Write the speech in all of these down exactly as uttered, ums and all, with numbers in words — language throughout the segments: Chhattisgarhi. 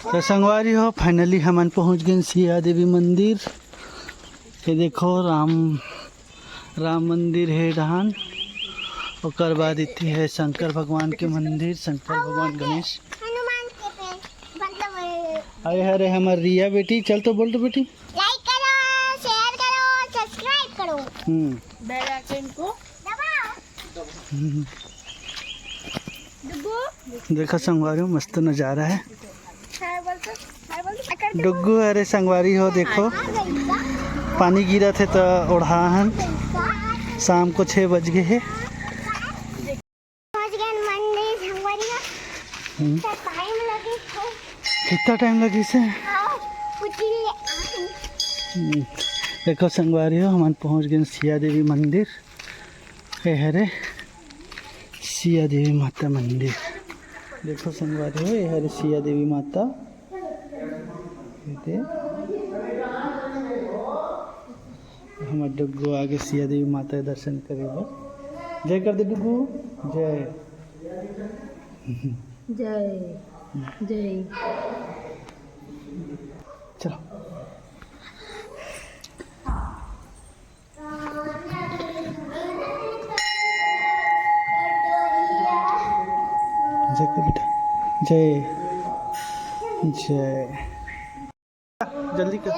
तो संगवारी हो, finally हमन पहुंच गेन सिया देवी मंदिर। ये देखो, राम, राम मंदिर हे डहान, ओकर बाद इति हे शंकर भगवान के मंदिर, शंकर भगवान, गणेश। हनुमान के पे-, मतलब, अरे, अरे, हमर रिया बेटी, चल तो बोल तो बेटी। Like करो, share करो, subscribe करो। हम्म। Bell icon को दबाओ। हम्म। डुगू। देखो संगवारी हो, मस्त नजारा है। हाय बोल तो, हाय बोल तो। डुगू, अरे संगवारी हो, देखो, पानी गिरत हे तो ओढ़ा हन। शाम को छः बज गए हे। पहुंच गए मंदिर संगवारी हो। हम्म। तो time लगे थे। कितना time लगे से? आओ, उठी। हम्म। देखो संगवारी हो, हमन पहुंच गए सिया देवी मंदिर। ये हरे सिया देवी माता मंदिर। देखो संगवारी हो, ये हरे सिया देवी माता। ये दे। हमर डुगू आगे सिया देवी माता के दर्शन करे बर। जय कर दे डुगू, जय। जय, जय। चलो। जय कर बेटा, जय, जय। जल्दी कर।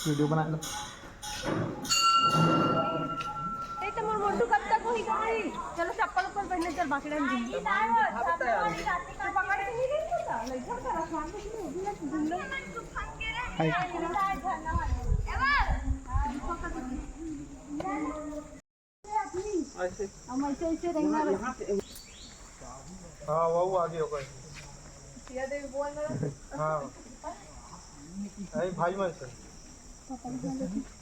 वीडियो बना लो। ए, तो मोर मोटू कब तक होही, कब होही? चलो, चप्पल उप्पल पहने, चल, बाकी टाइम घूम। तो पकड़ के नहीं लेंगे तो, नहीं छोड़ता, आसमान में क्यों घूम ले, घूम ले। हाय। ऐसे। हम ऐसे, ऐसे रहना। हाँ, वो आगे होगा। हाँ। अरे भाई मनसन।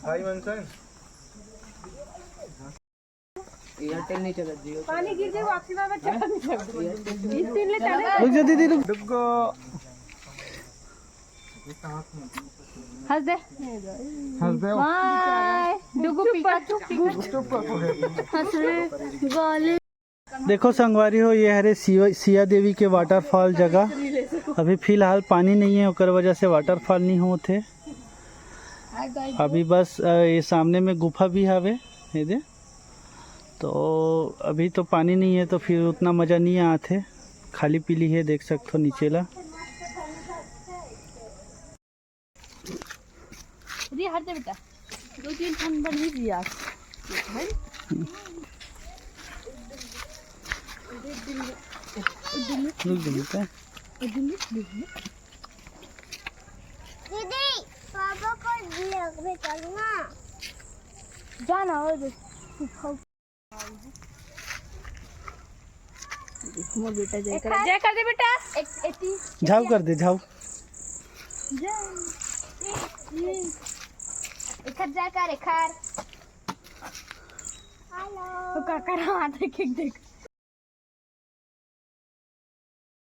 भाई मनसन। एयरटेल नहीं चलत जियो। पानी गिर जाए, वापसी बार में चलत नहीं चलत। इस दिन ले चले। रुक जा दीदी, रुक। डुगो। हंस दे। हंस दे। बाय। डुगु पिकाचू। चुप कर। हंस रे। गाले। देखो संगवारी हो, ये हरे सिया, सिया देवी के waterfall जगह। अभी फिलहाल पानी नहीं है, ओकर वजह से waterfall नहीं होत हे। अभी बस, अ, ये सामने में गुफा भी हवे, ये दे। तो अभी तो पानी नहीं है, तो फिर उतना मज़ा नहीं आत हे, खाली पीली है, देख सकते हो नीचे ला। री हट जा बेटा, दो तीन ठन बन ही दिया। रुक जा बेटा। दीदी, पापा को लेके चलना। जाना हो दे। मोर बेटा जय कर, जय कर दे बेटा। एक, एती। झाऊ कर दे, झाऊ। जय। एखर जय कर, एखर। हेलो। ओ काका रहा, देख, देख।